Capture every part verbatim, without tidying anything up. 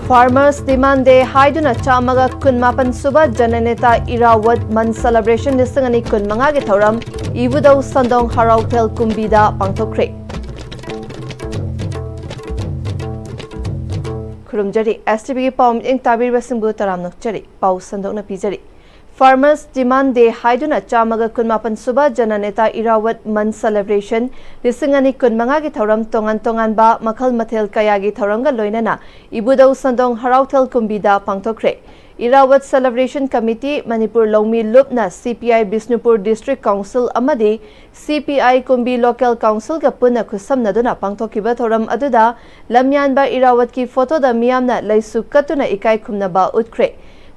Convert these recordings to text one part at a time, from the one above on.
Farmers Demand Day ꯍꯥꯏꯗꯨꯅ ꯆꯥꯝꯃꯒ ꯀꯨꯟꯃꯥꯄꯟ ꯁꯨꯕ ꯖꯅꯅꯦꯇꯥ ꯏꯔꯥꯋꯠ ꯃꯟ celebration ꯂꯤꯁꯤꯡ ꯑꯅꯤ ꯀꯨꯟꯃꯉꯥꯒꯤ ꯊꯧꯔꯝ ꯏꯕꯨꯙꯧ ꯁꯟꯗꯣꯡ ꯍꯔꯥꯎꯊꯦꯜ ꯀꯨꯝꯕꯤꯗ ꯄꯥꯡꯊꯣꯛꯈ꯭ꯔꯦ꯫ ꯈꯨꯔꯨꯝꯖꯔꯤ꯫ ꯑꯦꯁ ꯇꯤ ꯚꯤꯒꯤ ꯄꯥꯎ ꯃꯤꯠꯌꯦꯡ ꯇꯥꯕꯤꯔꯤꯕꯁꯤꯡꯕꯨ ꯇꯔꯥꯝꯅ ꯑꯣꯛꯆꯔꯤ꯫ ꯄꯥꯎ ꯁꯟꯗꯣꯛꯅ ꯄꯤꯖꯔꯤ꯫ Farmers Demand Day ꯍꯥꯏꯗꯨꯅ ꯆꯥꯝꯃꯒ ꯀꯨꯟꯃꯥꯄꯟ ꯁꯨꯕ ꯖꯅꯅꯦꯇꯥ ꯏꯔꯥꯋꯠ ꯃꯟ celebration ꯂꯤꯁꯤꯡ ꯑꯅꯤ ꯀꯨꯟꯃꯉꯥꯒꯤ ꯊꯧꯔꯝ ꯇꯣꯉꯥꯟ ꯇꯣꯉꯥꯟꯕ ꯃꯈꯜ ꯃꯊꯦꯜ ꯀꯌꯥꯒꯤ ꯊꯧꯔꯝꯒ ꯂꯣꯏꯅꯅ ꯏꯕꯨꯙꯧ ꯁꯟꯗꯣꯡ ꯍꯔꯥꯎꯊꯦꯜ ꯀꯨꯝꯕꯤꯗ ꯄꯥꯡꯊꯣꯛꯈ꯭ꯔꯦ꯫ ꯏꯔꯥꯋꯠ Celebration Committee, ꯃꯅꯤꯄꯨꯔ ꯂꯧꯃꯤ ꯂꯨꯞꯅ C P I Bishnupur District Council ꯑꯃꯗꯤ C P I ꯀꯨꯝꯕꯤ Local Councilꯒ ꯄꯨꯟꯅ ꯈꯨꯠꯁꯝꯅꯗꯨꯅ ꯄꯥꯡꯊꯣꯛꯈꯤꯕ ꯊꯧꯔꯝ ꯑꯗꯨꯗ ꯂꯝꯌꯥꯟꯕ ꯏꯔꯥꯋꯠꯀꯤ photoꯗ ꯃꯤꯌꯥꯝꯅ ꯂꯩꯁꯨ ꯀꯠꯇꯨꯅ ꯏꯀꯥꯏ ꯈꯨꯝꯅꯕ ꯎꯠꯈ꯭ꯔꯦ꯫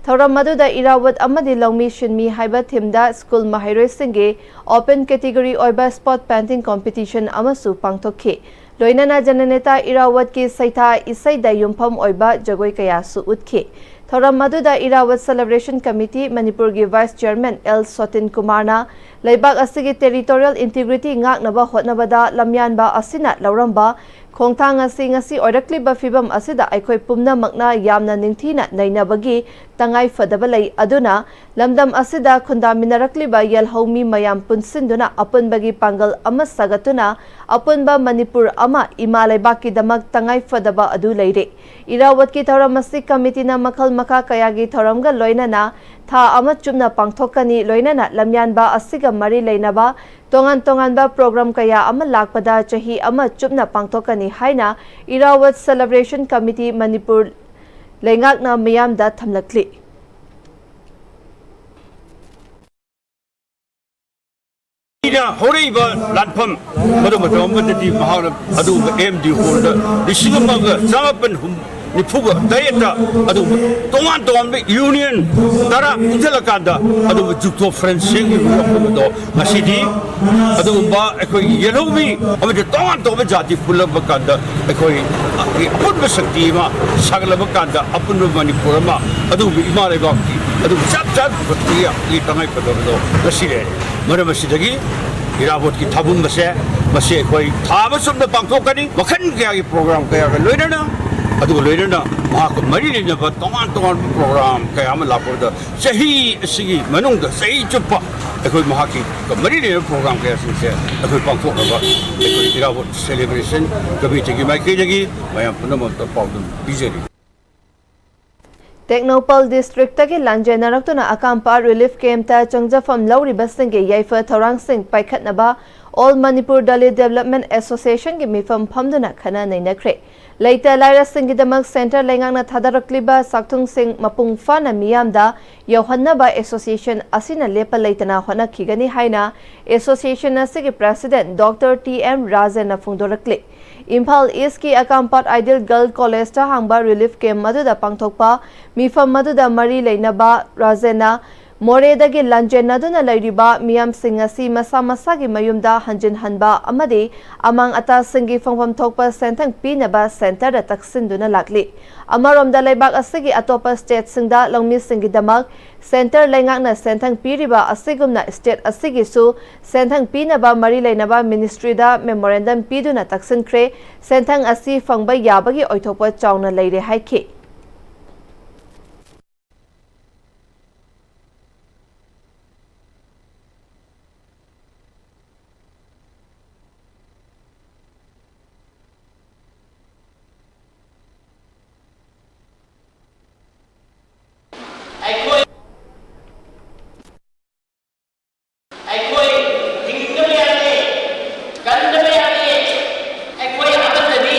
ꯊꯧꯔꯝ ꯑꯗꯨꯗ ꯏꯔꯥꯋꯠ ꯑꯃꯗꯤ ꯂꯧꯃꯤ ꯁꯤꯟꯃꯤ ꯍꯥꯏꯕ themeꯗ school ꯃꯍꯩꯔꯣꯏꯁꯤꯡꯒꯤ open category ꯑꯣꯏꯕ spot painting competition ꯑꯃꯁꯨ ꯄꯥꯡꯊꯣꯛꯈꯤ꯫ ꯂꯣꯏꯅꯅ ꯖꯅꯅꯦꯇꯥ ꯏꯔꯥꯋꯠꯀꯤ ꯁꯩꯊꯥ ꯏꯁꯩꯗ ꯌꯨꯝꯐꯝ ꯑꯣꯏꯕ ꯖꯒꯣꯏ ꯀꯌꯥꯁꯨ ꯎꯠꯈꯤ꯫ ꯊꯧꯔꯝ ꯑꯗꯨꯗ ꯏꯔꯥꯋꯠ Celebration Committee ꯃꯅꯤꯄꯨꯔꯒꯤ Vice Chairman ꯑꯦꯜ ꯁꯣꯇꯤꯟ ꯀꯨꯃꯥꯔꯅ ꯂꯩꯕꯥꯛ ꯑꯁꯤꯒꯤ territorial integrity ꯉꯥꯛꯅꯕ ꯍꯣꯠꯅꯕꯗ ꯂꯝꯌꯥꯟꯕ ꯑꯁꯤꯅ ꯂꯧꯔꯝꯕ ꯈꯣꯡꯊꯥꯡ ꯑꯁꯤ ꯉꯁꯤ ꯑꯣꯏꯔꯛꯂꯤꯕ ꯐꯤꯚꯝ ꯑꯁꯤꯗ ꯑꯩꯈꯣꯏ ꯄꯨꯝꯅꯃꯛꯅ ꯌꯥꯝꯅ ꯅꯤꯡꯊꯤꯅ ꯅꯩꯅꯕꯒꯤ ꯇꯉꯥꯏ ꯐꯗꯕ ꯂꯩ꯫ ꯑꯗꯨꯅ ꯂꯝꯗꯝ ꯑꯁꯤꯗ ꯈꯨꯟꯗꯥꯃꯤꯟꯅꯔꯛꯂꯤꯕ ꯌꯦꯜꯍꯧꯃꯤ ꯃꯌꯥꯝ ꯄꯨꯟꯁꯤꯟꯗꯨꯅ ꯑꯄꯨꯟꯕꯒꯤ ꯄꯥꯡꯒꯜ ꯑꯃ ꯁꯥꯒꯠꯇꯨꯅ ꯑꯄꯨꯟꯕ ꯃꯅꯤꯄꯨꯔ ꯑꯃ ꯏꯃꯥ ꯂꯩꯕꯥꯛꯀꯤꯗꯃꯛ ꯇꯉꯥꯏ ꯐꯗꯕ ꯑꯗꯨ ꯂꯩꯔꯦ꯫ ꯏꯔꯥꯋꯠꯀꯤ ꯊꯧꯔꯝ ꯑꯁꯤ committeeꯅ ꯃꯈꯜ ꯃꯈꯥ ꯀꯌꯥꯒꯤ ꯊꯧꯔꯝꯒ ꯂꯣꯏꯅꯅ ꯊꯥ ꯑꯃ ꯆꯨꯞꯅ ꯄꯥꯡꯊꯣꯛꯀꯅꯤ꯫ ꯂꯣꯏꯅꯅ ꯂꯝꯌꯥꯟꯕ ꯑꯁꯤꯒ ꯃꯔꯤ ꯂꯩꯅꯕ ꯇꯣꯉꯥꯟ ꯇꯣꯉꯥꯟꯕ program ꯀꯌꯥ ꯑꯃ ꯂꯥꯛꯄꯗ ꯆꯍꯤ ꯑꯃ ꯆꯨꯞꯅ ꯄꯥꯡꯊꯣꯛꯀꯅꯤ ꯍꯥꯏꯅ ꯏꯔꯥꯋꯠ Celebration Committee ꯃꯅꯤꯄꯨꯔ ꯂꯩꯉꯥꯛꯅ ꯃꯤꯌꯥꯝꯗ ꯊꯝꯂꯛꯂꯤ꯫ ꯑꯩꯅ ꯍꯧꯔꯛꯏꯕ ꯂꯥꯟꯐꯝ, ꯃꯗꯨ ꯃꯇꯝ ꯑꯃꯗꯗꯤ ꯃꯍꯥꯛꯅ ꯑꯗꯨꯒꯨꯝꯕ M D hallꯗ ꯂꯤꯁꯤꯡ ꯑꯃꯒ ꯆꯥꯃꯥꯄꯟ ꯍꯨꯝ-, ꯅꯤꯐꯨꯒ ꯇꯔꯦꯠꯇ ꯑꯗꯨꯒꯨꯝꯕ ꯇꯣꯉꯥꯟ ꯇꯣꯉꯥꯟꯕ union ꯇꯔꯥ ꯄꯨꯟꯁꯤꯜꯂꯀꯥꯟꯗ ꯑꯗꯨꯒꯨꯝꯕ ꯖꯨꯛꯇꯣ ꯐ꯭ꯔꯦꯟꯁ ꯁꯦꯝꯈꯤꯕ ꯋꯥꯐꯝ ꯑꯗꯣ ꯉꯁꯤꯗꯤ ꯑꯗꯨꯒꯨꯝꯕ ꯑꯩꯈꯣꯏꯒꯤ ꯌꯦꯜꯍꯧꯃꯤ ꯑꯃꯗꯤ ꯇꯣꯉꯥꯟ ꯇꯣꯉꯥꯟꯕ ꯖꯥꯇꯤ ꯄꯨꯜꯂꯛꯄ ꯀꯥꯟꯗ ꯑꯩꯈꯣꯏ ꯑꯄꯨꯟꯕ ꯁꯛꯇꯤ ꯑꯃ ꯁꯥꯒꯠꯂꯕ ꯀꯥꯟꯗ ꯑꯄꯨꯟꯕ ꯃꯅꯤꯄꯨꯔ ꯑꯃ ꯑꯗꯨꯒꯨꯝꯕ ꯏꯃꯥ ꯂꯩꯕꯥꯛꯀꯤ ꯑꯗꯨꯒꯨꯝꯕ ꯆꯞ ꯆꯥꯕ ꯄ꯭ꯔꯀ꯭ꯔꯤꯌꯥꯒꯤ ꯇꯉꯥꯏ ꯐꯗꯕꯗꯣ ꯉꯁꯤ ꯂꯩꯔꯦ꯫ ꯃꯔꯝ ꯑꯁꯤꯗꯒꯤ ꯏꯔꯥꯕꯣꯠꯀꯤ ꯊꯥꯕꯨꯝ ꯑꯁꯦ ꯃꯁꯤ ꯑꯩꯈꯣꯏ ꯊꯥ ꯑꯃ ꯆꯨꯞꯅ ꯄꯥꯡꯊꯣꯛꯀꯅꯤ꯫ ꯃꯈꯜ ꯀꯌꯥꯒꯤ program ꯀꯌꯥꯒ ꯂꯣꯏꯅꯅ, ꯑꯗꯨꯒ ꯂꯣꯏꯅꯅ ꯃꯍꯥꯛꯀ ꯃꯔꯤ ꯂꯩꯅꯕ ꯇꯣꯉꯥꯟ ꯇꯣꯉꯥꯟꯕ ꯄ꯭ꯔꯣꯒ꯭ꯔꯥꯝ ꯀꯌꯥ ꯑꯃ ꯂꯥꯛꯄꯗ, ꯆꯍꯤ ꯑꯁꯤꯒꯤ ꯃꯅꯨꯡꯗ ꯆꯍꯤ ꯆꯨꯞꯄ ꯑꯩꯈꯣꯏ ꯃꯍꯥꯛꯀꯤ ꯃꯔꯤ ꯂꯩꯅꯕ ꯄ꯭ꯔꯣꯒ꯭ꯔꯥꯝ ꯀꯌꯥꯁꯤꯡꯁꯦ ꯑꯩꯈꯣꯏ ꯄꯥꯡꯊꯣꯛꯅꯕ ꯑꯩꯈꯣꯏ ꯏꯔꯥꯕꯣꯠ ꯁꯦꯂꯦꯕ꯭ꯔꯦꯁꯟ ꯀꯃꯤꯇꯤꯒꯤ ꯃꯥꯏꯀꯩꯗꯒꯤ ꯃꯌꯥꯝ ꯄꯨꯝꯅꯃꯛꯇ ꯄꯥꯎꯗꯝ ꯄꯤꯖꯔꯤ꯫ ꯇꯦꯡꯅꯧꯄꯜ ꯗꯤꯁꯇ꯭ꯔꯤꯛꯇꯒꯤ ꯂꯥꯟꯖꯦꯟꯅꯔꯛꯇꯨꯅ ꯑꯀꯥꯝꯄꯥꯠ ꯔꯤꯂꯤꯐ ꯀꯦꯝꯞꯇ ꯆꯪꯖꯐꯝ ꯂꯧꯔꯤꯕꯁꯤꯡꯒꯤ ꯌꯥꯏꯐ ꯊꯧꯔꯥꯡꯁꯤꯡ ꯄꯥꯏꯈꯠꯅꯕ ꯑꯣꯜ ꯃꯅꯤꯄꯨꯔ ꯗꯂꯤꯠ ꯗꯦꯕꯂꯞꯃꯦꯟ ꯑꯦꯁꯣꯁꯤꯌꯦꯁꯟꯒꯤ ꯃꯤꯐꯝ ꯐꯝꯗꯨꯅ ꯈꯟꯅ ꯅꯩꯅꯈ꯭ꯔꯦ꯫ ꯂꯩꯇ ꯂꯥꯏꯔꯁꯤꯡꯒꯤꯗꯃꯛ ꯁꯦꯟꯇꯔ ꯂꯩꯉꯥꯛꯅ ꯊꯥꯗꯔꯛꯂꯤꯕ ꯆꯥꯛꯊꯨꯡꯁꯤꯡ ꯃꯄꯨꯡ ꯐꯥꯅ ꯃꯤꯌꯥꯝꯗ ꯌꯧꯍꯟꯅꯕ ꯑꯦꯁꯣꯁꯤꯌꯦꯁꯟ ꯑꯁꯤꯅ ꯂꯦꯞꯄ ꯂꯩꯇꯅ ꯍꯣꯠꯅꯈꯤꯒꯅꯤ ꯍꯥꯏꯅ ꯑꯦꯁꯣꯁꯤꯌꯦꯁꯟ ꯑꯁꯤꯒꯤ ꯄ꯭ꯔꯦꯁꯤꯗꯦꯟꯠ ꯗꯣꯛꯇꯔ ꯇꯤ ꯑꯦꯝ ꯔꯥꯖꯦꯟꯅ ꯐꯣꯡꯗꯣꯔꯛꯂꯤ꯫ ꯏꯝꯐꯥꯜ ꯏꯁꯀꯤ ꯑꯀꯥꯝꯄꯥꯠ ꯑꯥꯏꯗꯤꯌꯦꯜ ꯒꯔꯜ ꯀꯣꯂꯦꯖꯇ ꯍꯥꯡꯕ ꯔꯤꯂꯤꯐ ꯀꯦꯝꯞ ꯑꯗꯨꯗ ꯄꯥꯡꯊꯣꯛꯄ ꯃꯤꯐꯝ ꯑꯗꯨꯗ ꯃꯔꯤ ꯂꯩꯅꯕ ꯔꯥꯖꯦꯟꯅ ꯃꯣꯔꯦꯗꯒꯤ ꯂꯥꯟꯖꯦꯟꯅꯗꯨꯅ ꯂꯩꯔꯤꯕ ꯃꯤꯌꯥꯝꯁꯤꯡ ꯑꯁꯤ ꯃꯁꯥ ꯃꯁꯥꯒꯤ ꯃꯌꯨꯝꯗ ꯍꯟꯖꯤꯟꯍꯟꯕ ꯑꯃꯗꯤ ꯑꯃꯥꯡ ꯑꯇꯥꯁꯤꯡꯒꯤ ꯐꯪꯐꯝ ꯊꯣꯛꯄ ꯁꯦꯟꯊꯪ ꯄꯤꯅꯕ ꯁꯦꯟꯇꯔꯗ ꯇꯛꯁꯤꯟꯗꯨꯅ ꯂꯥꯛꯂꯤ꯫ ꯑꯃꯔꯣꯝꯗ ꯂꯩꯕꯥꯛ ꯑꯁꯤꯒꯤ ꯑꯇꯣꯞꯄ ꯁ꯭ꯇꯦꯠꯁꯤꯡꯗ ꯂꯧꯃꯤꯁꯤꯡꯒꯤꯗꯃꯛ ꯁꯦꯟꯇꯔ ꯂꯩꯉꯥꯛꯅ ꯁꯦꯟꯊꯪ ꯄꯤꯔꯤꯕ ꯑꯁꯤꯒꯨꯝꯅ ꯁ꯭ꯇꯦꯠ ꯑꯁꯤꯒꯤꯁꯨ ꯁꯦꯟꯊꯪ ꯄꯤꯅꯕ ꯃꯔꯤ ꯂꯩꯅꯕ ꯃꯤꯅꯤꯁꯇ꯭ꯔꯤꯗ ꯃꯦꯃꯣꯔꯦꯟꯗꯝ ꯄꯤꯗꯨꯅ ꯇꯛꯁꯤꯟꯈ꯭ꯔꯦ꯫ ꯁꯦꯟꯊꯪ ꯑꯁꯤ ꯐꯪꯕ ꯌꯥꯕꯒꯤ ꯑꯣꯏꯊꯣꯛꯄ ꯆꯥꯎꯅ ꯂꯩꯔꯦ ꯍꯥꯏꯈꯤ꯫ ꯑꯩꯈꯣꯏ ꯑꯩꯈꯣꯏ ꯍꯤꯡꯗꯕ ꯌꯥꯗꯦ, ꯀꯟꯗꯕ ꯌꯥꯗꯦ꯫ ꯑꯩꯈꯣꯏ ꯑꯃꯠꯇꯅꯤ꯫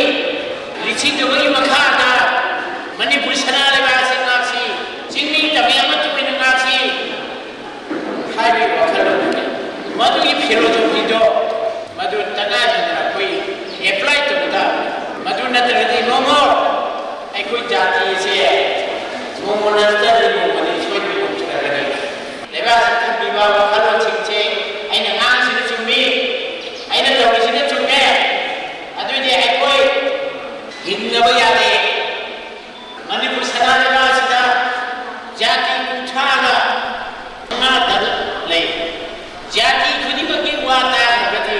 ꯂꯤꯁꯤꯡ ꯑꯃꯒꯤ ꯃꯈꯥꯗ ꯃꯅꯤꯄꯨꯔ ꯁꯅꯥ ꯂꯩꯕꯥꯛ ꯑꯁꯤ ꯉꯥꯛꯁꯤ, ꯆꯤꯡꯃꯤ ꯇꯝꯃꯤ ꯑꯃꯠꯇ ꯑꯣꯏꯅ ꯉꯥꯛꯁꯤ ꯍꯥꯏꯕꯒꯤ ꯋꯥꯈꯜꯂꯣꯟ ꯑꯗꯨꯅꯤ꯫ ꯃꯗꯨꯒꯤ ꯐꯤꯂꯣꯁꯣꯐꯤꯗꯣ ꯃꯗꯨ ꯇꯉꯥꯏ ꯐꯗꯅ ꯑꯩꯈꯣꯏ ꯑꯦꯄ꯭ꯂꯥꯏ ꯇꯧꯕ ꯇꯥꯕꯅꯤ꯫ ꯃꯗꯨ ꯅꯠꯇ꯭ꯔꯒꯗꯤ ꯅꯣꯡꯃ ꯑꯩꯈꯣꯏ ꯖꯥꯇꯤ ꯑꯁꯦ ꯅꯣꯡꯃ ꯅꯠꯇ꯭ꯔꯒ ꯅꯣꯡꯃꯗꯤ ꯁꯣꯏꯗꯅ ꯂꯩꯕꯥꯛꯁꯤ ꯊꯝꯕꯤꯕ ꯋꯥꯈꯜꯂꯣꯟꯁꯤꯡꯁꯦ ꯑꯩꯅ ꯉꯥꯡꯁꯤꯅ ꯆꯨꯝꯃꯤ, ꯑꯩꯅ ꯇꯧꯔꯤꯁꯤꯅ ꯆꯨꯝꯃꯦ꯫ ꯑꯗꯨꯗꯤ ꯑꯩꯈꯣꯏ ꯍꯤꯡꯅꯕ ꯌꯥꯗꯦ꯫ ꯃꯅꯤꯄꯨꯔ ꯁꯅꯥ ꯂꯩꯕꯥꯛ ꯑꯁꯤꯗ ꯖꯥꯇꯤ ꯀꯨꯟꯊ꯭ꯔꯥꯒ ꯃꯉꯥ ꯇꯔꯨꯛ ꯂꯩ꯫ ꯖꯥꯇꯤ ꯈꯨꯗꯤꯡꯃꯛꯀꯤ ꯋꯥ ꯇꯥꯗ꯭ꯔꯒꯗꯤ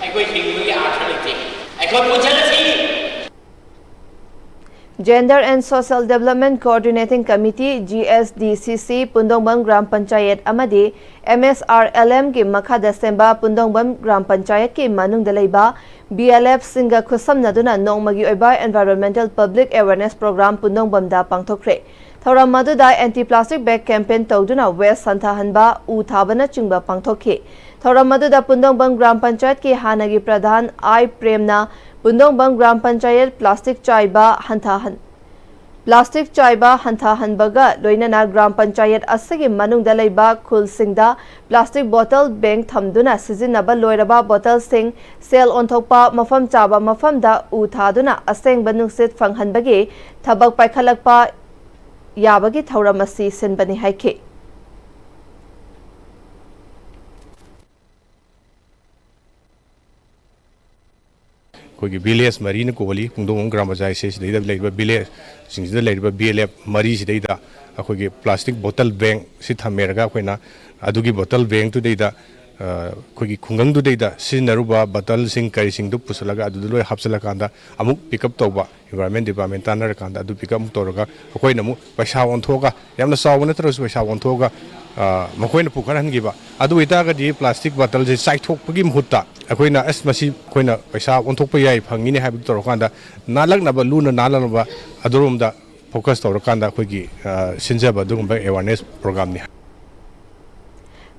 ꯑꯩꯈꯣꯏ ꯍꯤꯡꯕꯒꯤ ꯑꯥꯔꯊ ꯂꯩꯇꯦ꯫ ꯑꯩꯈꯣꯏ ꯄꯨꯟꯁꯤꯜꯂꯁꯤ꯫ Gender and Social Development Coordinating Committee, G S D C C, Pundongbam gram panchayat ꯑꯃꯗꯤ M S R L M ꯒꯤ ꯃꯈꯥꯗ ꯁꯦꯝꯕ ꯄꯨꯟꯗꯣꯡꯕꯝ ꯒ꯭ꯔꯥꯝ ꯄꯟꯆꯥꯌꯠꯀꯤ ꯃꯅꯨꯡꯗ ꯂꯩꯕ B L F ꯁꯤꯡꯒ ꯈꯨꯠꯁꯝꯅꯗꯨꯅ ꯅꯣꯡꯃꯒꯤ ꯑꯣꯏꯕ Environmental Public Awareness Program ꯄꯨꯟꯗꯣꯡꯕꯝꯗ ꯄꯥꯡꯊꯣꯛꯈ꯭ꯔꯦ꯫ ꯊꯧꯔꯝ ꯑꯗꯨꯗ Anti Plastic Bag Campaign ꯇꯧꯗꯨꯅ waste ꯍꯟꯊꯍꯟꯕ, ꯎ ꯊꯥꯕꯅꯆꯤꯡꯕ ꯄꯥꯡꯊꯣꯛꯈꯤ꯫ ꯊꯧꯔꯝ ꯑꯗꯨꯗ ꯄꯨꯟꯗꯣꯡꯕꯝ ꯒ꯭ꯔꯥꯝ ꯄꯟꯆꯥꯌꯠꯀꯤ ꯍꯥꯟꯅꯒꯤ ꯄ꯭ꯔꯙꯥꯟ ꯑꯥꯏ ꯄ꯭ꯔꯦꯝꯅ ꯄꯨꯟꯗꯣꯡꯕꯝ ꯒ꯭ꯔꯥꯝ ꯄꯟꯆꯥꯌꯠ ꯄ꯭ꯂꯥꯁꯇꯤꯛ ꯆꯥꯏꯕ ꯍꯟꯊꯍꯟ-, ꯄ꯭ꯂꯥꯁꯇꯤꯛ ꯆꯥꯏꯕ ꯍꯟꯊꯍꯟꯕꯒ ꯂꯣꯏꯅꯅ ꯒ꯭ꯔꯥꯝ ꯄꯟꯆꯥꯌꯠ ꯑꯁꯤꯒꯤ ꯃꯅꯨꯡꯗ ꯂꯩꯕ ꯈꯨꯜꯁꯤꯡꯗ ꯄ꯭ꯂꯥꯁꯇꯤꯛ ꯕꯣꯇꯜ ꯕꯦꯡ ꯊꯝꯗꯨꯅ ꯁꯤꯖꯤꯟꯅꯕ ꯂꯣꯏꯔꯕ ꯕꯣꯇꯜꯁꯤꯡ ꯁꯦꯜ ꯑꯣꯟꯊꯣꯛꯄ, ꯃꯐꯝ ꯆꯥꯕ ꯃꯐꯝꯗ ꯎ ꯊꯥꯗꯨꯅ ꯑꯁꯦꯡꯕ ꯅꯨꯡꯁꯤꯠ ꯐꯪꯍꯟꯕꯒꯤ ꯊꯕꯛ ꯄꯥꯏꯈꯠꯂꯛꯄ ꯌꯥꯕꯒꯤ ꯊꯧꯔꯝ ꯑꯁꯤ ꯁꯤꯟꯕꯅꯤ ꯍꯥꯏꯈꯤ꯫ ꯑꯩꯈꯣꯏꯒꯤ ꯚꯤꯂꯦꯖ ꯃꯔꯤꯅ ꯀꯣꯜꯂꯤ, ꯄꯨꯡꯗꯣꯡꯕꯝ ꯒ꯭ꯔꯥꯝ ꯄꯟꯆꯥꯌꯠꯁꯦ, ꯁꯤꯗꯩꯗ ꯂꯩꯔꯤꯕ ꯚꯤꯂꯦꯖꯁꯤꯡꯁꯤꯗ ꯂꯩꯔꯤꯕ B L F ꯃꯔꯤꯁꯤꯗꯩꯗ ꯑꯩꯈꯣꯏꯒꯤ ꯄ꯭ꯂꯥꯁꯇꯤꯛ ꯕꯣꯇꯜ ꯕꯦꯡꯁꯤ ꯊꯝꯃꯦꯔꯒ ꯑꯩꯈꯣꯏꯅ ꯑꯗꯨꯒꯤ ꯕꯣꯇꯜ ꯕꯦꯡꯇꯨꯗꯩꯗ, ꯑ, ꯑꯩꯈꯣꯏꯒꯤ ꯈꯨꯡꯒꯪꯗꯨꯗꯩꯗ ꯁꯤꯖꯤꯟꯅꯔꯨꯕ ꯕꯣꯇꯜꯁꯤꯡ ꯀꯔꯤꯁꯤꯡꯗꯨ ꯄꯨꯁꯤꯜꯂꯒ ꯑꯗꯨꯗ ꯂꯣꯏ ꯍꯥꯞꯆꯤꯜꯂꯀꯥꯟꯗ ꯑꯃꯨꯛ ꯄꯤꯛ ꯑꯞ ꯇꯧꯕ, ꯏꯟꯚꯥꯏꯔꯣꯟꯃꯦꯟ ꯗꯤꯄꯥꯔꯠꯃꯦꯟ ꯇꯥꯟꯅꯔꯀꯥꯟꯗ ꯑꯗꯨ ꯄꯤꯛ ꯑꯞ ꯑꯃꯨꯛ ꯇꯧꯔꯒ ꯑꯩꯈꯣꯏꯅ ꯑꯃꯨꯛ ꯄꯩꯁꯥ ꯑꯣꯟꯊꯣꯛꯑꯒ, ꯌꯥꯝꯅ ꯆꯥꯎꯕ ꯅꯠꯇ꯭ꯔꯒꯁꯨ ꯄꯩꯁꯥ ꯑꯣꯟꯊꯣꯛꯑꯒ, ꯑ, ꯃꯈꯣꯏꯅ ꯄꯨꯈꯠꯍꯟꯈꯤꯕ꯫ ꯑꯗꯨ ꯑꯣꯏꯇꯥꯔꯒꯗꯤ ꯄ꯭ꯂꯥꯁꯇꯤꯛ ꯕꯣꯇꯜꯁꯦ ꯆꯥꯏꯊꯣꯛꯄꯒꯤ ꯃꯍꯨꯠꯇ ꯑꯩꯈꯣꯏꯅ, "ꯑꯁ, ꯃꯁꯤ ꯑꯩꯈꯣꯏꯅ ꯄꯩꯁꯥ ꯑꯣꯟꯊꯣꯛꯄ ꯌꯥꯏ, ꯐꯪꯉꯤꯅꯦ" ꯍꯥꯏꯕꯗꯨ ꯇꯧꯔꯀꯥꯟꯗ ꯅꯥꯜꯂꯛꯅꯕ, ꯂꯨꯅ ꯅꯥꯜꯂꯛꯅꯕ ꯑꯗꯨꯔꯣꯝꯗ ꯐꯣꯀꯁ ꯇꯧꯔꯀꯥꯟꯗ ꯑꯩꯈꯣꯏꯒꯤ, ꯑ, ꯁꯤꯟꯖꯕ ꯑꯗꯨꯒꯨꯝꯕ ꯑꯦꯋꯥꯔꯅꯦꯁ ꯄ꯭ꯔꯣꯒ꯭ꯔꯥꯝꯅꯤ꯫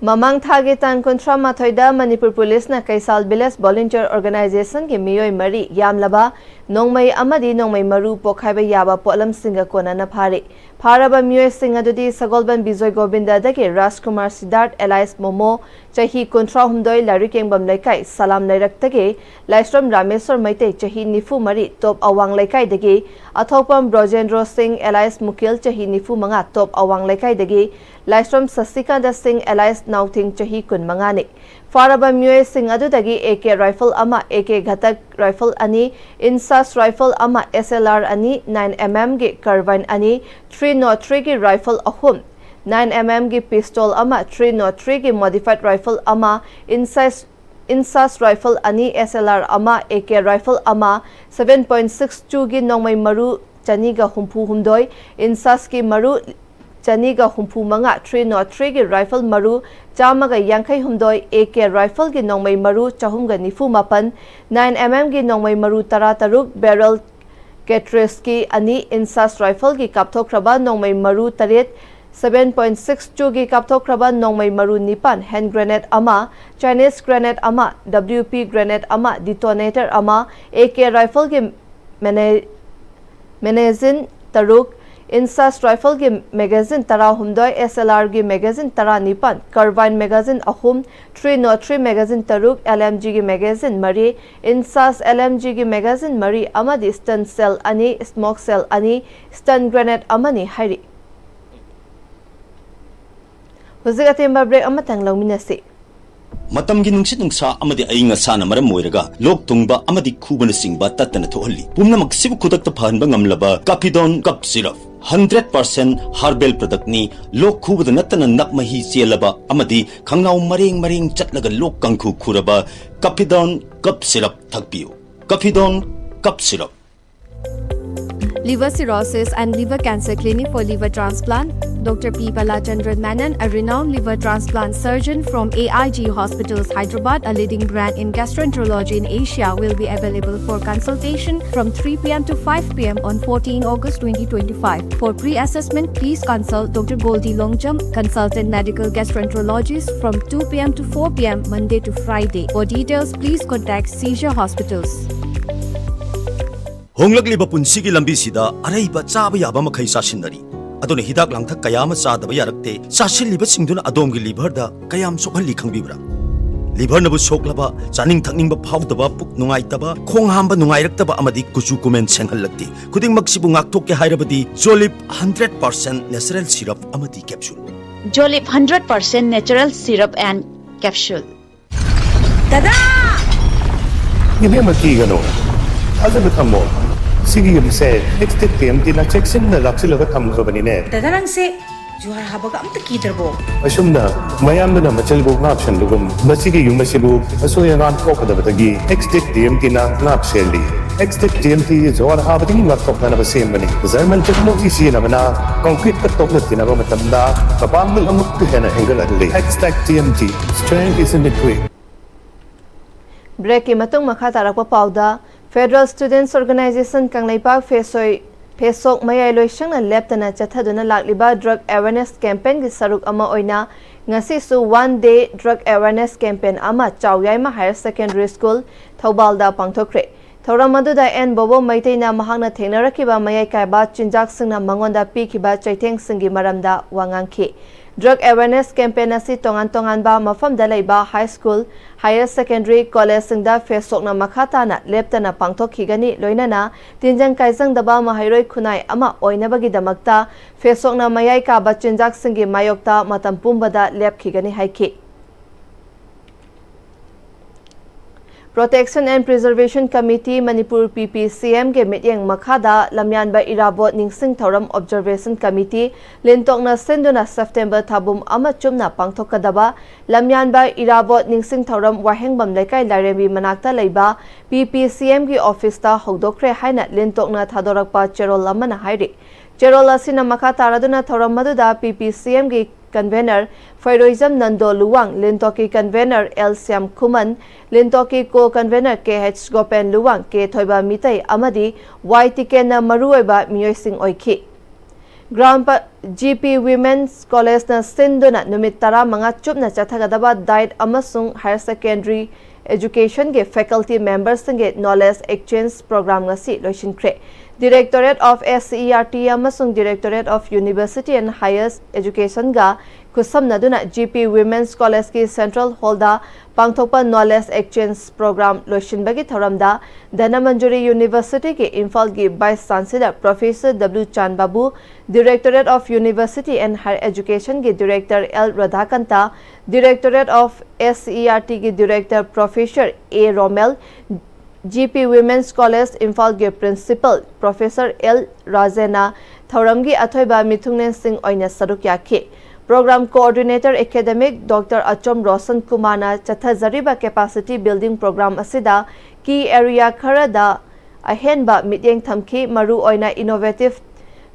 ꯃꯃꯥꯡ ꯊꯥꯒꯤ ꯇꯥꯡ ꯀꯨꯟꯊ꯭ꯔꯥ ꯃꯥꯊꯣꯏꯗ ꯃꯅꯤꯄꯨꯔ ꯄꯨꯂꯤꯁꯅ ꯀꯩꯁꯥꯜ ꯚꯤꯂꯦꯖ ꯚꯣꯂꯨꯟꯇꯤꯌꯔ ꯑꯣꯔꯒꯅꯥꯏꯖꯦꯁꯟꯒꯤ ꯃꯤꯑꯣꯏ ꯃꯔꯤ ꯌꯥꯝꯂꯕ ꯅꯣꯡꯃꯩ ꯑꯃꯗꯤ ꯅꯣꯡꯃꯩ ꯃꯔꯨ ꯄꯣꯈꯥꯏꯕ ꯌꯥꯕ ꯄꯣꯠꯂꯝꯁꯤꯡꯒ ꯀꯣꯟꯅꯅ ꯐꯥꯔꯦ꯫ ꯐꯥꯔꯕ ꯃꯤꯑꯣꯏꯁꯤꯡ ꯑꯗꯨꯗꯤ ꯁꯒꯣꯜꯕꯟ ꯕꯤꯖꯣꯏ ꯒꯣꯕꯤꯟꯗꯗꯒꯤ ꯔꯥꯖꯀꯨꯃꯥꯔ ꯁꯤꯗꯥꯔꯠ alias ꯃꯣꯃꯣ, ꯆꯍꯤ ꯀꯨꯟꯊ꯭ꯔꯥ ꯍꯨꯝꯗꯣꯏ, ꯂꯥꯏꯔꯤꯛ ꯌꯦꯡꯕꯝ ꯂꯩꯀꯥꯏ, ꯁꯂꯥꯝ ꯂꯩꯔꯛꯇꯒꯤ ꯂꯥꯏꯁ꯭ꯔꯝ ꯔꯥꯃꯦꯁ꯭ꯋꯔ ꯃꯩꯇꯩ, ꯆꯍꯤ ꯅꯤꯐꯨ ꯃꯔꯤ, ꯇꯣꯞ ꯑꯋꯥꯡ ꯂꯩꯀꯥꯏꯗꯒꯤ ꯑꯊꯣꯛꯄꯝ ꯕ꯭ꯔꯣꯖꯦꯟꯗ꯭ꯔꯣ ꯁꯤꯡ alias ꯃꯨꯀꯤꯜ, ꯆꯍꯤ ꯅꯤꯐꯨ ꯃꯉꯥ, ꯇꯣꯞ ꯑꯋꯥꯡ ꯂꯩꯀꯥꯏꯗꯒꯤ ꯂꯥꯏꯁ꯭ꯔꯝ ꯁꯁꯤꯀꯥꯟꯇ ꯁꯤꯡ alias ꯅꯥꯎꯊꯤꯡ, ꯆꯍꯤ ꯀꯨꯟ ꯃꯉꯥꯅꯤ꯫ ꯐꯥꯔꯕ ꯃꯤꯑꯣꯏꯁꯤꯡ ꯑꯗꯨꯗꯒꯤ A K rifle ꯑꯃ, A K ꯘꯇꯛ rifle ꯑꯅꯤ, INSAS rifle ꯑꯃ, S L R ꯑꯅꯤ, nine M M ꯒꯤ carbine ꯑꯅꯤ, three nought three ꯒꯤ rifle ꯑꯍꯨꯝ, nine M M ꯒꯤ pistol ꯑꯃ, three nought three ꯒꯤ modified rifle ꯑꯃ, INSAS, INSAS rifle ꯑꯅꯤ, S L R ꯑꯃ, A K rifle ꯑꯃ, seven point six two ꯒꯤ ꯅꯣꯡꯃꯩ ꯃꯔꯨ, ꯆꯅꯤꯒ ꯍꯨꯝꯐꯨ ꯍꯨꯝꯗꯣꯏ, INSAS ꯀꯤ ꯃꯔꯨ ꯆꯅꯤꯒ ꯍꯨꯝꯐꯨ ꯃꯉꯥ, three nought three ꯒꯤ rifle ꯃꯔꯨ ꯆꯥꯝꯃꯒ ꯌꯥꯡꯈꯩ ꯍꯨꯝꯗꯣꯏ, AK rifle ꯒꯤ ꯅꯣꯡꯃꯩ ꯃꯔꯨ ꯆꯍꯨꯝꯒ ꯅꯤꯐꯨ ꯃꯥꯄꯟ, nine MM ꯒꯤ ꯅꯣꯡꯃꯩ ꯃꯔꯨ ꯇꯔꯥ ꯇꯔꯨꯛ, barrel cartridge ꯀꯤ ꯑꯅꯤ, INSAS rifle ꯒꯤ ꯀꯥꯞꯊꯣꯛꯈ꯭ꯔꯕ ꯅꯣꯡꯃꯩ ꯃꯔꯨ ꯇꯔꯦꯠ, seven point six two ꯒꯤ ꯀꯥꯞꯊꯣꯛꯈ꯭ꯔꯕ ꯅꯣꯡꯃꯩ ꯃꯔꯨ ꯅꯤꯄꯥꯟ, hand grenade ꯑꯃ, Chinese grenade ꯑꯃ, WP grenade ꯑꯃ, detonator ꯑꯃ, AK rifle ꯒꯤ mane-, magazine ꯇꯔꯨꯛ, INSAS rifle ꯒꯤ magazine ꯇꯔꯥꯍꯨꯝꯗꯣꯏ, SLR ꯒꯤ magazine ꯇꯔꯥꯅꯤꯄꯥꯟ, carbine magazine ꯑꯍꯨꯝ, three nought three magazine ꯇꯔꯨꯛ, LMG ꯒꯤ magazine ꯃꯔꯤ, INSAS LMG ꯒꯤ magazine ꯃꯔꯤ ꯑꯃꯗꯤ stun shell ꯑꯅꯤ, smoke shell ꯑꯅꯤ, stun grenade ꯑꯃꯅꯤ ꯍꯥꯏꯔꯤ꯫ ꯍꯧꯖꯤꯛ ꯑꯇꯦꯟꯕ break ꯑꯃꯇꯪ ꯂꯧꯃꯤꯟꯅꯁꯤ꯫ ꯃꯇꯝꯒꯤ ꯅꯨꯡꯁꯤꯠ ꯅꯨꯡꯁꯥ ꯑꯃꯗꯤ ꯑꯏꯪ ꯑꯁꯥꯅ ꯃꯔꯝ ꯑꯣꯏꯔꯒ ꯂꯣꯛ ꯊꯨꯡꯕ ꯑꯃꯗꯤ ꯈꯨꯕꯅꯆꯤꯡꯕ ꯇꯠꯇꯅ ꯊꯣꯛꯍꯜꯂꯤ꯫ ꯄꯨꯝꯅꯃꯛꯁꯤꯕꯨ ꯈꯨꯗꯛꯇ ꯐꯍꯟꯕ ꯉꯝꯂꯕ Kafidon cough syrup, hundred percent herbal product ꯅꯤ꯫ ꯂꯣꯛ ꯈꯨꯕꯗ ꯅꯠꯇꯅ ꯅꯞ ꯃꯍꯤ ꯆꯦꯜꯂꯕ ꯑꯃꯗꯤ ꯈꯪꯅꯥꯎ ꯃꯔꯦꯡ ꯃꯔꯦꯡ ꯆꯠꯂꯒ ꯂꯣꯛ ꯀꯥꯡꯈꯨ ꯈꯨꯔꯕ Kafidon cough syrup ꯊꯛꯄꯤꯌꯨ꯫ Kafidon cough syrup꯫ Liver Cirrhosis and Liver Cancer Clinic for Liver Transplant, Doctor P Balachandran Menon, a renowned liver transplant surgeon from A I G Hospitals, Hyderabad, a leading brand in gastroenterology in Asia, will be available for consultation from three p.m. to five p.m. on fourteen August twenty twenty-five. For pre-assessment, please consult Doctor Goldie Longjam, consultant medical gastroenterologist, from two p.m. to four p.m. Monday to Friday. For details, please contact Seizure Hospitals. ꯍꯣꯡꯂꯛꯂꯤꯕ ꯄꯨꯟꯁꯤꯒꯤ ꯂꯝꯕꯤꯁꯤꯗ ꯑꯔꯩꯕ ꯆꯥꯕ ꯌꯥꯕ ꯃꯈꯩ ꯆꯥꯁꯤꯟꯅꯔꯤ꯫ ꯑꯗꯨꯅ ꯍꯤꯗꯥꯛ ꯂꯥꯡꯊꯛ ꯀꯌꯥ ꯑꯃ ꯆꯥꯗꯕ ꯌꯥꯔꯛꯇꯦ꯫ ꯆꯥꯁꯤꯜꯂꯤꯕꯁꯤꯡꯗꯨꯅ ꯑꯗꯣꯝꯒꯤ liver ꯗ ꯀꯌꯥꯝ ꯁꯣꯛꯍꯜꯂꯤ ꯈꯪꯕꯤꯕ꯭ꯔꯥ? Liver ꯅꯕꯨ ꯁꯣꯛꯂꯕ, ꯆꯥꯅꯤꯡ ꯊꯛꯅꯤꯡꯕ ꯐꯥꯎꯗꯕ, ꯄꯨꯛ ꯅꯨꯡꯉꯥꯏꯇꯕ, ꯈꯣꯡ ꯍꯥꯝꯕ ꯅꯨꯡꯉꯥꯏꯔꯛꯇꯕ ꯑꯃꯗꯤ ꯀꯨꯆꯨ ꯀꯨꯃꯦꯟ ꯁꯦꯡꯍꯜꯂꯛꯇꯦ꯫ ꯈꯨꯗꯤꯡꯃꯛꯁꯤꯕꯨ ꯉꯥꯛꯊꯣꯛꯀꯦ ꯍꯥꯏꯔꯕꯗꯤ Jolib hundred percent natural syrup ꯑꯃꯗꯤ capsule꯫ Jolib hundred percent natural syrup and capsule. ꯗꯗꯥ! ꯏꯕꯦꯝꯃ, ꯀꯤꯒꯅꯨ꯫ ꯊꯥꯖꯕ ꯊꯝꯃꯣ꯫ ꯁꯤꯒꯤ ꯌꯨꯝꯁꯦ ꯍꯩꯆ ꯗꯤ ꯑꯦꯐ ꯁꯤ ꯑꯦꯝ ꯇꯤꯅ ꯆꯦꯛꯁꯤꯟꯅ ꯂꯥꯛꯁꯤꯜꯂꯒ ꯊꯝꯈ꯭ꯔꯕꯅꯤꯅꯦ꯫ ꯗꯗꯥ, ꯅꯪꯁꯦ ꯖꯨꯍꯥꯔ ꯍꯥꯕꯒ ꯑꯝꯇ ꯀꯤꯗ꯭ꯔꯕꯣ? ꯑꯁꯨꯝꯅ ꯃꯌꯥꯝꯗꯨꯅ ꯃꯆꯜꯕꯨ ꯉꯥꯛ ꯁꯦꯟꯕꯒꯨꯝ ꯃꯁꯤꯒꯤ ꯌꯨꯝ ꯑꯁꯤꯕꯨ ꯑꯁꯣꯏ ꯑꯉꯥꯝ ꯊꯣꯛꯀꯗꯕꯗꯒꯤ ꯑꯦꯛꯁꯇꯦꯛ ꯇꯤ ꯑꯦꯝ ꯇꯤꯅ ꯉꯥꯛ ꯁꯦꯜꯂꯤ꯫ ꯑꯦꯛꯁꯇꯦꯛ ꯇꯤ ꯑꯦꯝ ꯇꯤ ꯖꯨꯍꯥꯔ ꯍꯥꯕꯗꯒꯤ ꯉꯥꯛꯊꯣꯛꯅꯅꯕ ꯁꯦꯝꯕꯅꯤ꯫ ꯖꯔꯃꯟ ꯇꯦꯛꯅꯣꯂꯣꯖꯤ ꯁꯤꯖꯤꯟꯅꯕꯅ ꯀꯪꯀ꯭ꯔꯤꯠꯀ ꯇꯣꯛꯅ ꯇꯤꯟꯅꯕ ꯃꯇꯝꯗ ꯃꯄꯥꯡꯒꯜ ꯑꯃꯨꯛꯀ ꯍꯦꯟꯅ ꯍꯦꯟꯒꯠꯍꯜꯂꯤ꯫ Xtech T M T, strength is in the grit꯫ ꯕ꯭ꯔꯦꯛꯀꯤ ꯃꯇꯨꯡ ꯃꯈꯥ ꯇꯥꯔꯛꯄ ꯄꯥꯎꯗ, Federal Students Organization ꯀꯪꯂꯩꯄꯥꯛ ꯐꯦꯁꯣꯏ ꯐꯦꯁꯣꯛ ꯃꯌꯥꯏ ꯂꯣꯏꯁꯪꯅ ꯂꯦꯞꯇꯅ ꯆꯠꯊꯗꯨꯅ ꯂꯥꯛꯂꯤꯕ drug awareness campaignꯒꯤ ꯁꯔꯨꯛ ꯑꯃ ꯑꯣꯏꯅ ꯉꯁꯤꯁꯨ One Day Drug Awareness Campaign ꯑꯃ ꯆꯥꯎꯌꯥꯏꯃ Higher Secondary School, ꯊꯧꯕꯥꯜꯗ ꯄꯥꯡꯊꯣꯛꯈ꯭ꯔꯦ꯫ ꯊꯧꯔꯝ ꯑꯗꯨꯗ ꯑꯦꯟ ꯕꯣꯕꯣ ꯃꯩꯇꯩꯅ ꯃꯍꯥꯛꯅ ꯊꯦꯡꯅꯔꯛꯈꯤꯕ ꯃꯌꯥꯏ ꯀꯥꯏꯕ ꯆꯤꯟꯖꯥꯛꯁꯤꯡꯅ ꯃꯉꯣꯟꯗ ꯄꯤꯈꯤꯕ ꯆꯩꯊꯦꯡꯁꯤꯡꯒꯤ ꯃꯔꯝꯗ ꯋꯥ ꯉꯥꯡꯈꯤ꯫ Drug awareness campaign ꯑꯁꯤ ꯇꯣꯉꯥꯟ ꯇꯣꯉꯥꯟꯕ ꯃꯐꯝꯗ ꯂꯩꯕ high school, higher secondary, collegeꯁꯤꯡꯗ ꯐꯦꯁꯣꯛꯅ ꯃꯈꯥ ꯇꯥꯅ ꯂꯦꯞꯇꯅ ꯄꯥꯡꯊꯣꯛꯈꯤꯒꯅꯤ꯫ ꯂꯣꯏꯅꯅ ꯇꯤꯟꯖꯪ ꯀꯥꯏꯖꯪꯗꯕ ꯃꯍꯩꯔꯣꯏ ꯈꯨꯟꯅꯥꯏ ꯑꯃ ꯑꯣꯏꯅꯕꯒꯤꯗꯃꯛꯇ ꯐꯦꯁꯣꯛꯅ ꯃꯌꯥꯏ ꯀꯥꯕ ꯆꯤꯟꯖꯥꯛꯁꯤꯡꯒꯤ ꯃꯥꯌꯣꯛꯇ ꯃꯇꯝ ꯄꯨꯝꯕꯗ ꯂꯦꯞꯈꯤꯒꯅꯤ ꯍꯥꯏꯈꯤ꯫ Protection and Preservation Committee, Manipur, P P C Mꯒꯤ ꯃꯤꯠꯌꯦꯡ ꯃꯈꯥꯗ ꯂꯝꯌꯥꯟꯕ ꯏꯔꯥꯕꯣꯠ ꯅꯤꯡꯁꯤꯡ ꯊꯧꯔꯝ Observation Committee ꯂꯤꯟꯇꯣꯛꯅ ꯁꯤꯟꯗꯨꯅ September ꯊꯥꯕꯨꯝ ꯑꯃ ꯆꯨꯞꯅ ꯄꯥꯡꯊꯣꯛꯀꯗꯕ ꯂꯝꯌꯥꯟꯕ ꯏꯔꯥꯕꯣꯠ ꯅꯤꯡꯁꯤꯡ ꯊꯧꯔꯝ ꯋꯥꯍꯦꯡꯕꯝ ꯂꯩꯀꯥꯏ ꯂꯥꯏꯔꯦꯝꯕꯤ ꯃꯅꯥꯛꯇ ꯂꯩꯕ P P C Mꯒꯤ officeꯇ ꯍꯧꯗꯣꯛꯈ꯭ꯔꯦ ꯍꯥꯏꯅ ꯂꯤꯟꯇꯣꯛꯅ ꯊꯥꯗꯣꯔꯛꯄ ꯆꯦꯔꯣꯜ ꯑꯃꯅ ꯍꯥꯏꯔꯤ꯫ ꯆꯦꯔꯣꯜ ꯑꯁꯤꯅ ꯃꯈꯥ ꯇꯥꯔꯗꯨꯅ ꯊꯧꯔꯝ ꯑꯗꯨꯗ P P C Mꯒꯤ convener ꯐꯩꯔꯣꯏꯖꯝ Nando Luwang, ꯂꯤꯟꯇꯣꯛꯀꯤ convener L Shyam ꯈꯨꯃꯟ, ꯂꯤꯟꯇꯣꯛꯀꯤ co-convener K H ꯒꯣꯄꯦꯟ Luwang, K ꯊꯣꯏꯕ ꯃꯤꯇꯩ ꯑꯃꯗꯤ Y ꯇꯤꯀꯦꯟꯅ ꯃꯔꯨꯑꯣꯏꯕ ꯃꯤꯑꯣꯏꯁꯤꯡ ꯑꯣꯏꯈꯤ꯫ ꯒ꯭ꯔꯥꯝ ꯄ-, G P Women's Collegeꯅ ꯁꯤꯟꯗꯨꯅ ꯅꯨꯃꯤꯠ ꯇꯔꯥꯃꯉꯥ ꯆꯨꯞꯅ ꯆꯠꯊꯒꯗꯕ diet ꯑꯃꯁꯨꯡ higher secondary educationꯒꯤ faculty memberꯁꯤꯡꯒꯤ knowledge exchange program ꯉꯁꯤ ꯂꯣꯏꯁꯤꯟꯈ꯭ꯔꯦ꯫ Directorate of S C E R T ꯑꯃꯁꯨꯡ Directorate of University and Higher Educationꯒ ꯈꯨꯠꯁꯝꯅꯗꯨꯅ G P Women's Collegeꯀꯤ central hallꯗ ꯄꯥꯡꯊꯣꯛꯄ knowledge exchange program ꯂꯣꯏꯁꯤꯟꯕꯒꯤ ꯊꯧꯔꯝꯗ ꯙꯅꯃꯟꯖꯨꯔꯤ Universityꯒꯤ ꯏꯝꯐꯥꯜꯒꯤ Vice Chancellor Professor W ꯆꯥꯟꯕꯥꯕꯨ, Directorate of University and Higher Educationꯒꯤ Director L ꯔꯥꯙꯥꯀꯟꯇ, Directorate of S C E R Tꯒꯤ Director Professor A ꯔꯣꯃꯦꯜ, G P Women's College ꯏꯝꯐꯥꯜꯒꯤ Principal Professor L ꯔꯥꯖꯦꯅ, ꯊꯧꯔꯝꯒꯤ ꯑꯊꯣꯏꯕ ꯃꯤꯊꯨꯡꯂꯦꯟꯁꯤꯡ ꯑꯣꯏꯅ ꯁꯔꯨꯛ ꯌꯥꯈꯤ꯫ Program Coordinator Academic Doctor ꯑꯆꯣꯝ Roshan ꯀꯨꯃꯥꯔꯅ ꯆꯠꯊꯖꯔꯤꯕ Capacity Building Program ꯑꯁꯤꯗ key area ꯈꯔꯗ ꯑꯍꯦꯟꯕ ꯃꯤꯠꯌꯦꯡ ꯊꯝꯈꯤ, ꯃꯔꯨꯑꯣꯏꯅ innovative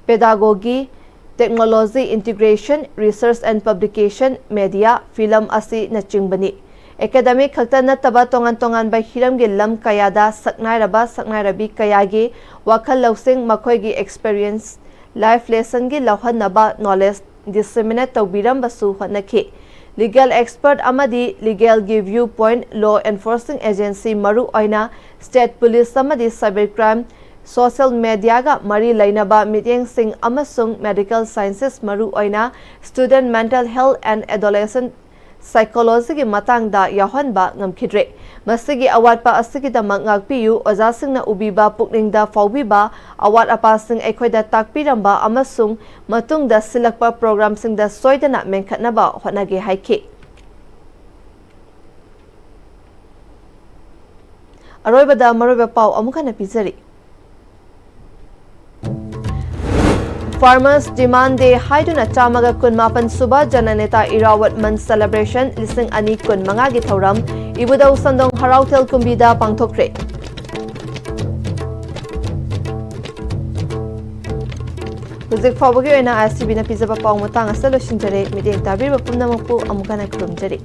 pedagogy, technology integration, research and publication, media, film ꯑꯁꯤꯅꯆꯤꯡꯕꯅꯤ꯫ Academic ꯈꯛꯇ ꯅꯠꯇꯕ ꯇꯣꯉꯥꯟ ꯇꯣꯉꯥꯟꯕ ꯍꯤꯔꯝꯒꯤ ꯂꯝ ꯀꯌꯥꯗ ꯁꯛꯅꯥꯏꯔꯕ ꯁꯛꯅꯥꯏꯔꯕꯤ ꯀꯌꯥꯒꯤ ꯋꯥꯈꯜ ꯂꯧꯁꯤꯡ, ꯃꯈꯣꯏꯒꯤ experience, life lessonꯒꯤ ꯂꯧꯍꯟꯅꯕ knowledge disseminate ꯇꯧꯕꯤꯔꯝꯕꯁꯨ ꯍꯣꯠꯅꯈꯤ꯫ Legal expert ꯑꯃꯗꯤ legalꯒꯤ view point, law enforcing agency, ꯃꯔꯨꯑꯣꯏꯅ state police ꯑꯃꯗꯤ cyber crime, social mediaꯒ ꯃꯔꯤ ꯂꯩꯅꯕ ꯃꯤꯠꯌꯦꯡꯁꯤꯡ ꯑꯃꯁꯨꯡ medical sciences, ꯃꯔꯨꯑꯣꯏꯅ student mental health and adolescent psychologyꯒꯤ ꯃꯇꯥꯡꯗ ꯌꯥꯎꯍꯟꯕ ꯉꯝꯈꯤꯗ꯭ꯔꯦ꯫ ꯃꯁꯤꯒꯤ ꯑꯋꯥꯠꯄ ꯑꯁꯤꯒꯤꯗꯃꯛ ꯉꯥꯛꯄꯤꯌꯨ꯫ ꯑꯣꯖꯥꯁꯤꯡꯅ ꯎꯕꯤꯕ, ꯄꯨꯛꯅꯤꯡꯗ ꯐꯥꯎꯕꯤꯕ, ꯑꯋꯥꯠ ꯑꯄꯥꯁꯤꯡ ꯑꯩꯈꯣꯏꯗ ꯇꯥꯛꯄꯤꯔꯝꯕ ꯑꯃꯁꯨꯡ ꯃꯇꯨꯡꯗ ꯁꯤꯜꯂꯛꯄ programꯁꯤꯡꯗ ꯁꯣꯏꯗꯅ ꯃꯦꯟꯈꯠꯅꯕ ꯍꯣꯠꯅꯒꯦ ꯍꯥꯏꯈꯤ꯫ ꯑꯔꯣꯏꯕꯗ ꯃꯔꯨꯑꯣꯏꯕ ꯄꯥꯎ ꯑꯃꯨꯛ ꯍꯟꯅ ꯄꯤꯖꯔꯤ꯫ Farmers Demand Day ꯍꯥꯏꯗꯨꯅ ꯆꯥꯝꯃꯒ ꯀꯨꯟꯃꯥꯄꯟ ꯁꯨꯕ ꯖꯅꯅꯦꯇꯥ ꯏꯔꯥꯋꯠ ꯃꯟ celebration ꯂꯤꯁꯤꯡ ꯑꯅꯤ ꯀꯨꯟꯃꯉꯥꯒꯤ ꯊꯧꯔꯝ ꯏꯕꯨꯙꯧ ꯁꯟꯗꯣꯡ ꯍꯔꯥꯎꯊꯦꯜ ꯀꯨꯝꯕꯤꯗ ꯄꯥꯡꯊꯣꯛꯈ꯭ꯔꯦ꯫ ꯍꯧꯖꯤꯛ ꯐꯥꯎꯕꯒꯤ ꯑꯣꯏꯅ ISTVꯅ ꯄꯤꯖꯕ ꯄꯥꯎ ꯃꯇꯥꯡ ꯑꯁꯤꯗ ꯂꯣꯏꯁꯤꯟꯖꯔꯦ꯫ ꯃꯤꯠꯌꯦꯡ ꯇꯥꯕꯤꯔꯤꯕ ꯄꯨꯝꯅꯃꯛꯄꯨ ꯑꯃꯨꯛ ꯍꯟꯅ ꯈꯨꯔꯨꯝꯖꯔꯤ꯫